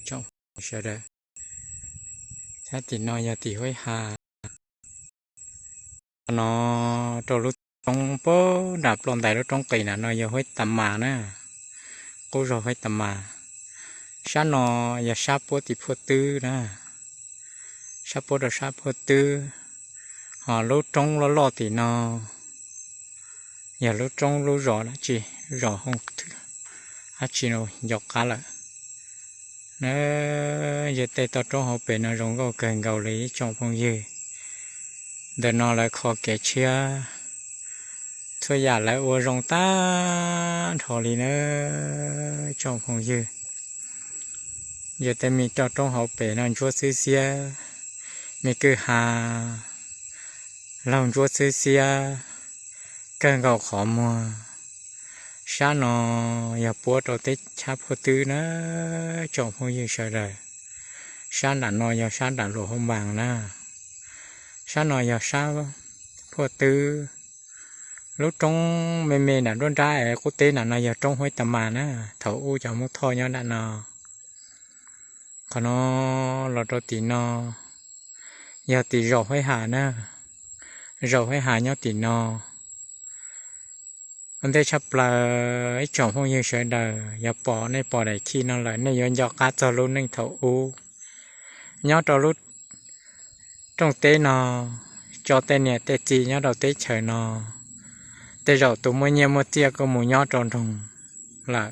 tsoom phooj ywg sawv daws. Sab tim no yog tim Huaib Has. Qhov no rau lub roob puag nram ploj ntais lub roob qis na no yog Huaib Tas Mas na, qub zog Huaib Tas Mas. Sab no yog sab puab tim Phuaj Twb na, sab puab rau sab Phuaj Twb. Ho lub roob loj loj tim no yog lub roob lub zos dab tsi, zos Hoo Thwb dab tsi no nco qab lawm. Na, yog tej toj roob hauv pes no zoo nkauj kawg nkaus li ib tsoom phooj ywg. Ntawm no lawv kho kev tshiab, txhua yam lawv ua zoo tag nrho li na tsoom phooj ywg. Yog tej me toj roob hauv pes no ntsuab xwb xiab, me kwj ha laug ntsuab xwb xiab, kawg nkaus qhov muag. Sab no yog puab rau teb chaws Phuaj Twb na tsoom phooj ywg sawv daws. Sab nram no yog sab nram Luam Hauv Npaas na. Sab no yog sab Phuaj Twb. Lub roob me me nram nruab nrab es qub teb nram no yog roob Huaib Tas Mas na, thaum ub cov Hmoob Thoj nyob nram no. Qhov no los rau tim no yog tim zos Huaib Has na, zos Huaib Has nyob tim no. Ua ntej tshaj plaws ib tsoom phooj ywg sawv daws, yog pom nej pom daim khij no lawm nej yuav nco qab txog lub neej thaum ub. Nyob rau lub rooj teb no, tso tej niam tej txiv nyob rau teb chaws no, tej zaum tus muaj nyiaj muaj txiaj kuj mus nyob rau nroog lawm,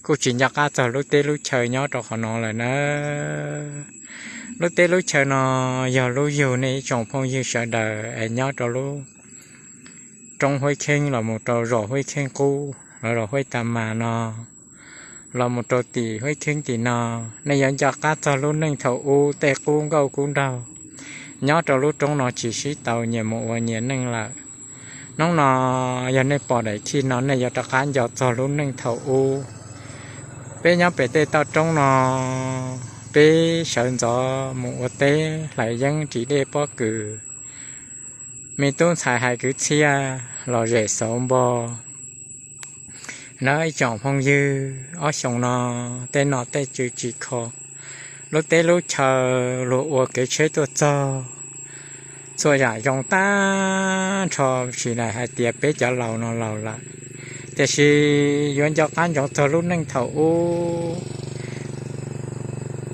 kuj tsis nco qab txog lub teb lub chaw nyob rau qhov no lawm na. Lub teb lub chaw no yog lub yug nej ib tsoom phooj ywg sawv daws es nyob rau lub roob Huaib Kheeb los mus rau zos Huaib Kheeb qub los zos Huaib Tas Mas no, los mus rau tim Huaib Kheeb tim no, nej yuav nco qab txog lub neej thaum ub tej qub nkauj qub nraug. Nyob rau lub roob no tsis sib tau, nyias mus ua nyias neej lawm. Hnub no yog nej pom daim khij no nej yuav rov qab nco txog lub neej thaum ub. Peb nyob pem tej toj roob no, peb sawv ntxov mus ua teb hlais yeeb ris dej pob kws, me tub ntxhais hais kwv txhiaj, lom zem xauv npo. Na ib tsoom phooj ywg, ob xyoos no tej nom tej tswv tsim kho, lub teb lub chaw luag ua kev tsheb tuaj txog, txhua yam zoo tag nrho, tsis hais tias peb cov laus no laus lawm, tiam sis yuav nco qab ntsoov txog lub neej thaum ub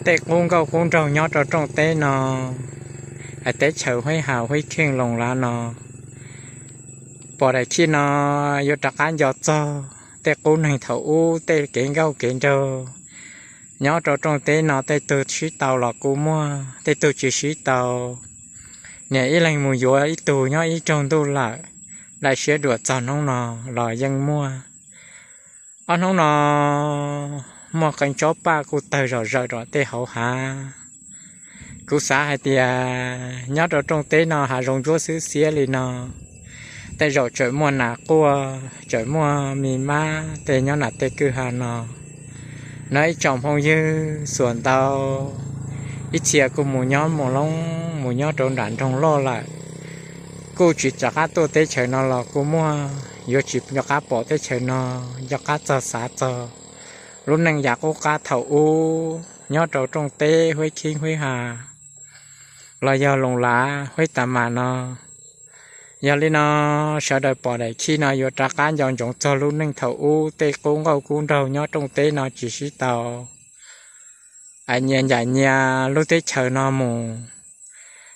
tej qub nkauj qub nraug nyob rau rooj teb no, hais teb chaws Huaib Has Huaib Kheej Loos Lav no. Pom daim khij no yuav rov qab nco txog tej qub neeg thaum ub tej kev nkauj kev nraug. Nyob rau rooj teb no tej tug sib tau los kuj muaj, tej tug tsis sib tau, niam ib leeg mus yuav ib tug nyob ib zaug ntuj lawm, daim siab duam txog hnub no los yeej muaj. Ob hnub no muaj qee tsob paj kuj tawg zom zaws rau tej hauv hav. Kuv xav hais tias nyob rau rooj teb no hav zoov ntsuab xwb xiab li no, tej zaum tseem muaj nas quaj, tseem muaj mi mab tej nyob nram tej kwj ha no. Na ib tsoom phooj ywg, xuas ntau, ib txhia kuj mus nyob mus loob mus nyob rau nram nroog loj lawm, kuj tsis rov qab tuaj teb chaws no los kuj muaj, yuav tsis nco qab pom teb chaws no, nco qab txog xav txog lub neej yav qub qab thaum ub nyob rau rooj teb Huaib Kheeb Huaib Has los yog Loos Lav Huaib Tas Mas no. Yog li no, sawv daws pom daim khij no yuav rov qab nco ntsoov txog lub neej thaum ub tej qub nkauj qub nraug nyob rooj teb no tsis sib tau, es nyias ncaim nyias lub teb chaws no mus.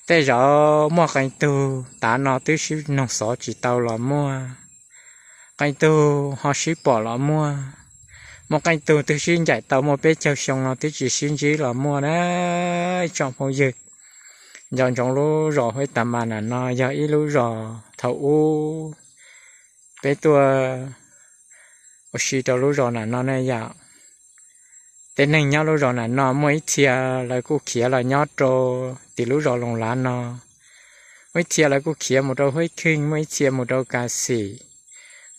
Tej zaum muaj qee tug tav no twb sib noog xov tsis tau los muaj, qee tug ho sib pom los muaj, muaj qee tug twb sib ncaim tau muaj peb caug xyoo no twb tsis sib ntsib los muaj na. Ib tsoom phooj ywg, nco ntsoov lub zos Huaib Tas Mas nram no yog ib lub zos thaum ub peb tuaj ua si rau lub zos nram no ne yom. Tej neeg nyob lub zos nram no muaj ib txhia lawv kuj khiav los nyob rau tim lub zos Loos Lav no, muaj ib txhia lawv kuj khiav mus rau Huaib Kheej, muaj ib txhia mus rau Kas Xim,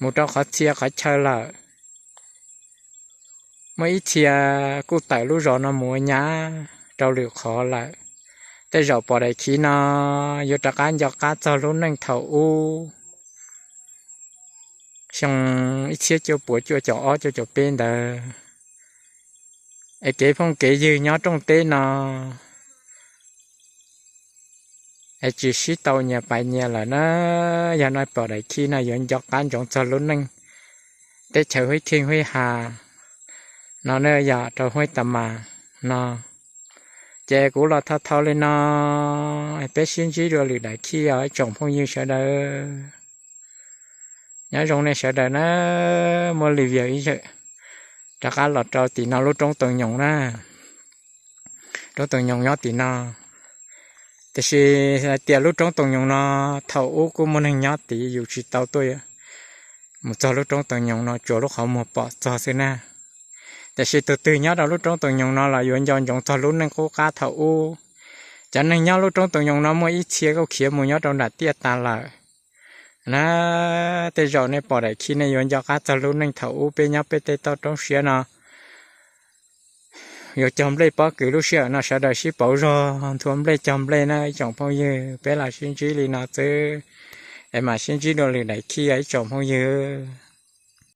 mus rau qhov txhia qhov chaw lawm. Muaj ib txhia kuj tawm lub zos no mus ua nyab rau lwm qhov lawm. Tej zaum pom daim khij no yuav rov qab nco qab txog lub neej thaum ub, xyoo ib txhiab cuaj puas cuaj caum ob cuaj caum peb ntawd. Es kev phooj kev ywg nyob rooj teb no es tsis sib tau nyias pais nyias lawm na. Yog no pom daim khi no yuav nco qab ntsoov txog lub neej teb chaws Huib Kheej Huib Has no ne, yog rau Huib Tas Mas no. Ces kuv los thau thau li no, peb sib ntsib dua lwm daim khi os ib tsoom phooj ywg sawv daws. Nyob zoo nej sawv daws na, muaj li view ib zawm rov qab los rau tim no lub roob Toog Nyoos na. Roob Toog Nyoos nyob tim no. Tiam sis hais tias lub roob Toog Nyoos no thaum ub kuj muaj neeg nyob tid, yus tsis tau tuaj mus txog lub roob Toog Nyoos no, tsuas lub qhov muag pom txog xwb na. Tiam sis tus twg nyob rau lub roob Toog Nyoos no los yuav nco ntsoov txog lub neej qub qab thaum ub. Cov neeg nyob lub roob Toog Nyoos no muaj ib txhia kuj khiav mus nyob rau nram tiaj tas lawm na. Tej zaum nej pom daim khi nej yuav nco qab txog lub neej thaum ub peb nyob peb tej toj roob siab no. Yuav cog nplej pob kws lub sij hawm no sawv daws sib pauv zog nthua nplej cog nplej na ib tsoom phooj ywg. Peb los sib ntsib li no xwb, es mam sib ntsib dua lwm daim khi os ib tsoom phooj ywg.